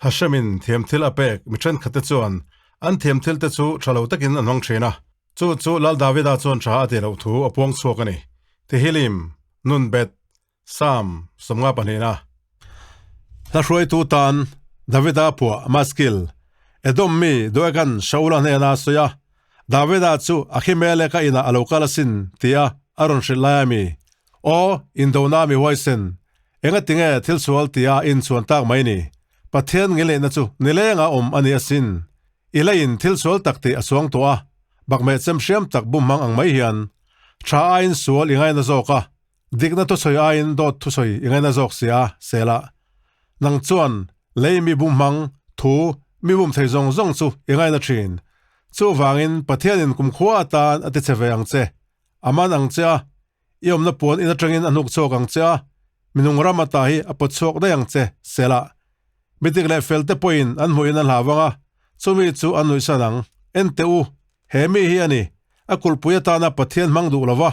Hashemin thiamthil a pek mi thenkhatte chuan an thiamthilte chu tha lo takin an hmang thin a, chu chu Lal Davida chuan tha a tih loh thu a puang chhuak a ni. Tehillim, Nun Bet, Psalm 52. Hla hruaitu tan Davida phuah Maskil, Edom mi Doegan Shaula hnena a sawi a, Davida chu Ahimeleka inah a lo kal asin tia a rawn hrilh lai a mi. Aw, indona mi huaisen, Engatinge thil sual tia inchhuan tak mai ni? Pathian ngilehna chu nilenga awm a ni asin. I leiin thil sual tak tih a suang tawh a, bakmeh chem hriam tak bum hmang ang mai hian tha aiin sual i ngaina zawk a, dikna thusawi aiin dawt thusawi i ngaina zawk si a, sela. Nang chuan lei mi bum hmang, thu, mi bum thei zawng zawng chu i ngaina thin. Chuvangin Pathianin kumkhua atan a tichhe ve ang che, a man ang che a, I awmna puan in atangin a hnuk chhuak ang che a, minung ram ata hi a pawt chhuak daih ang che, Selah. Midik leh felte pawhin an hmuhin an hlau ang a, chumi chu an nuihsan ang. En teh u, he mi hi a ni, a kulhpui atana Pathian hmang duh lova,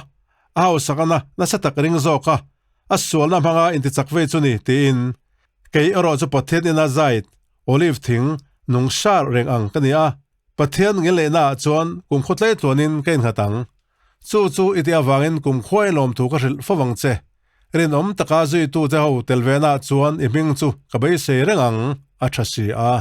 a hausak ana nasa tak ring zawk a, a sualna hmanga intichak vei chu ni, tiin. Kei erawh chu Pathian ina zait, olive thing, nung sar reng ang ka ni a, Pathian ngilneihna ah chuan kum khawtlei tluanin ka innghat ang. Chu chu i tih avangin kum khuai lawmthu ka hrilh fo vang che. Rinawm taka zuitu che ho tel ve naah chuan i hming chu ka beisei reng ang, a tha si a.